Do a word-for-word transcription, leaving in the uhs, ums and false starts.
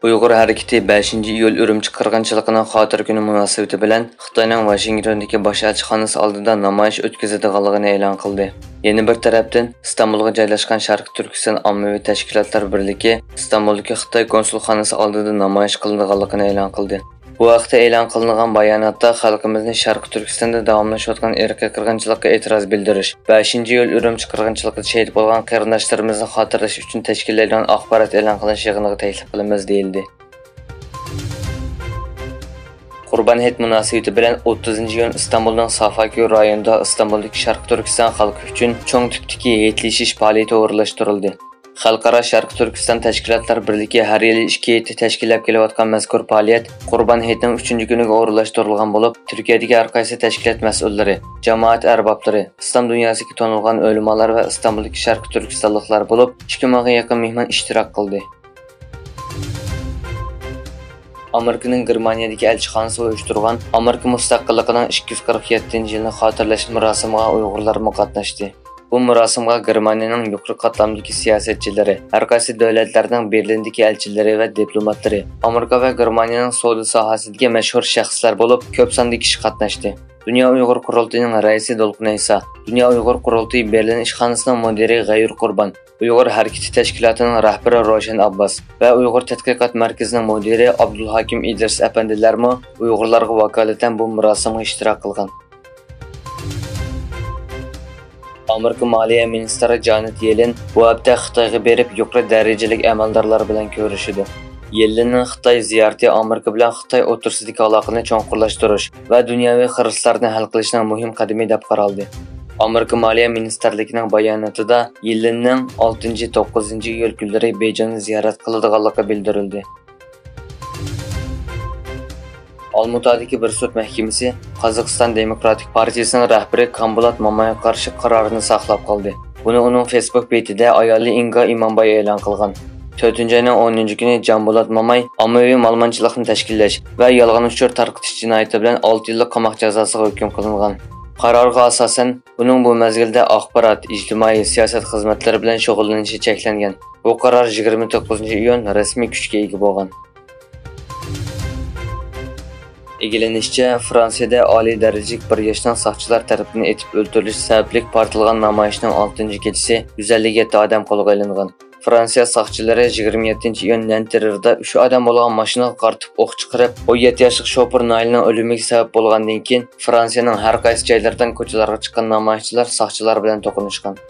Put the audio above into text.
ئۇيغۇر ھەرىكىتى بەشىنچى ئىيۇل ئۈرۈمچى قىرغىنچىلىقىنىڭ خاتىرە كۈنى مۇناسىۋىتى بىلەن خىتاينىڭ ۋاشىنگتوندىكى باش ئەلچىخانىسى ئالدىدا نامايىش ئۆتكۈزىدىغانلىقىنى ئېلان قىلدى. يەنە بىر تەرەپتىن، ئىستانبۇلغا جايلاشقان شەرقىي تۈركىستان ئاممىۋى تەشكىلاتلار بىرلىكى ئىستانبۇلدىكى خىتاي كونسۇلخانىسى ئالدىدا نامايىش قىلىدىغانلىقىنى ئېلان قىلدى. بۇ ھەقتە ئېلان قىلىنغان باياناتتا خەلقىمىزنى شەرقىي تۈركىستاندا داۋاملىشىۋاتقان ئىرقىي قىرغىنچىلىققا ئېتىراز بىلدۈرۈش، بەشىنچى ئىيۇل ئۈرۈمچى قىرغىنچىلىقىدا شېھىت بولغان قېرىنداشلىرىمىزنى خاتىرىلەش ئۈچۈن تەشكىللەيدىغان ئاخبارات ئېلان قىلىنىش يىغىنىغا تەكلىپ قىلىمىز، دېيىلدى. قۇربان ھېيت مۇناسىۋىتى بىلەن ئوتتۇزىنچى ئىيۇن ئىستانبۇلنىڭ سافاكيو رايونىدا ئىستانبۇلدىكى شەرقىي تۈركىستان خەلقى ئۈچۈن چوڭ تىپتىكى ھېيتلىشىش پائالىيىتى ئورۇنلاشتۇرۇلدى. خەلقئارا شەرقىي تۈركىستان تەشكىلاتلار بىرلىكى ھەر يىلى ئىككى ھېيتتا تەشكىللەپ كېلىۋاتقان مەزكۇر پائالىيەت قۇربان ھېيتنىڭ ئۈچىنچى كۈنىگە ئورۇنلاشتۇرۇلغان بولۇپ، تۈركىيەدىكى ھەر قايسى تەشكىلات مەسئۇللىرى، جامائەت ئەربابلىرى، ئىسلام دۇنياسىدىكى تونۇلغان ئۆلىمالار ۋە ئىستانبۇلدىكى شەرقىي تۈركىستانلىقلار بولۇپ، ئىككى مىڭغا يېقىن مېھمان ئىشتىراك قىلدى. ئامېرىكىنىڭ گېرمانىيەدىكى ئەلچىخانىسى ئۇيۇشتۇرغان ئامېرىكا مۇستەقىللىقىنىڭ ئىككى يۈز قىرىق يەتتىنچى يىلىنى خاتىرىلەش مۇراسىمىغا ئۇيغۇرلارمۇ قاتناشتى. بۇ مۇراسىمغا گېرمانىيەنىڭ يۇقىرى قاتلامدىكى سىياسەتچىلىرى، ھەر قايسى دۆلەتلەرنىڭ بېرلىندىكى ئەلچىلىرى ۋە دىپلوماتلىرى، ئامېرىكا ۋە گېرمانىيەنىڭ سودا ساھەسىدىكى مەشھۇر شەخسلەر بولۇپ، كۆپ ساندا كىشى قاتناشتى. دۇنيا ئۇيغۇر قۇرۇلتىيىنىڭ رەئىسى دولقۇن ئەيسا، دۇنيا ئۇيغۇر قۇرۇلتىيى بېرلىن ئىشخانىسىنىڭ مۇدىرى غەيۇر قۇربان، ئۇيغۇر ھەرىكىتى تەشكىلاتىنىڭ رەھبىرى روشەن ئابباس ۋە ئۇيغۇر تەتقىقات مەركىزىنىڭ مۇدىرى ئابدۇلھاكىم ئىدرىس ئەپەندىلەرمۇ ئۇيغۇرلارغا ۋاكالىتەن بۇ مۇراسىمغا ئىشتىراك قىلغان. ئامېرىكا مالىيە مىنىستىرى جانېت يېلېن بۇ ھەپتە خىتايغا بېرىپ، يۇقىرى دەرىجىلىك ئەمەلدارلار بىلەن كۆرۈشىدۇ. يېلېننىڭ خىتاي زىيارىتى ئامېرىكا بىلەن خىتاي ئوتتۇرىسىدىكى ئالاقىنى چوڭقۇرلاشتۇرۇش ۋە دۇنياۋى خىرىسلارنى ھەل قىلىشنىڭ مۇھىم قەدىمى دەپ قارالدى. ئامېرىكا مالىيە مىنىستىرلىكىنىڭ باياناتىدا يېلېننىڭ ئالتىنچى، توققۇزىنچى ئىيۇل كۈنلىرى بېيجىڭنى زىيارەت قىلىدىغانلىقى بىلدۈرۈلدى. ئالمۇتادىكى بىر سوت مەھكىمىسى قازاقىستان دېموكراتىك پارتىيىسىنىڭ رەھبىرى كامبۇلات مامايغا قارشى قارارنى ساقلاپ قالدى. بۇنى ئۇنىڭ فېيسبۇك بېتىدە ئايالى ئىنگا ئىمامباي ئېلان قىلغان. تۆتىنچى ئاينىڭ ئونىنچى كۈنى جامبۇلات ماماي ئاممىۋى مالىمانچىلىقنى تەشكىللەش ۋە يالغان ئۇچۇر تارقىتىش جىنايىتى بىلەن ئالتە يىللىق قاماق جازاسىغا ھۆكۈم قىلىنغان. قارارغا ئاساسەن، ئۇنىڭ بۇ مەزگىلدە ئاخبارات، ئىجتىمائىي سىياسەت خىزمەتلىرى بىلەن شۇغۇللىنىشى چەكلەنگەن. بۇ قارار يىگىرمە توققۇزىنچى ئىيۇن رەسمىي كۈچكە ئىگە بولغان. ئىگىلىنىشىچە، فرانسىيەدە ئالىي دەرىجىلىك بىر ياشنىڭ ساقچىلار تەرىپىدىن ئېتىپ ئۆلتۈرۈلۈشى سەۋەبلىك پارتلىغان نامايىشنىڭ ئالتىنچى كېچىسى يۈز ئەللىك يەتتە ئادەم قولغا ئېلىنغان. فرانسىيە ساقچىلىرى يىگىرمە يەتتىنچى ئىيۇن نەنتېررىدا ئۈچ ئادەم بولغان ماشىنىغا قارىتىپ ئوق چىقىرىپ، ئون يەتتە ياشلىق شوپۇر نايلنىڭ ئۆلۈمىگە سەۋەب بولغاندىن كېيىن، فرانسىيەنىڭ ھەر قايسى جايلىرىدىن كوچىلارغا چىققان نامايىشچىلار ساقچىلار بىلەن توقۇنۇشقان.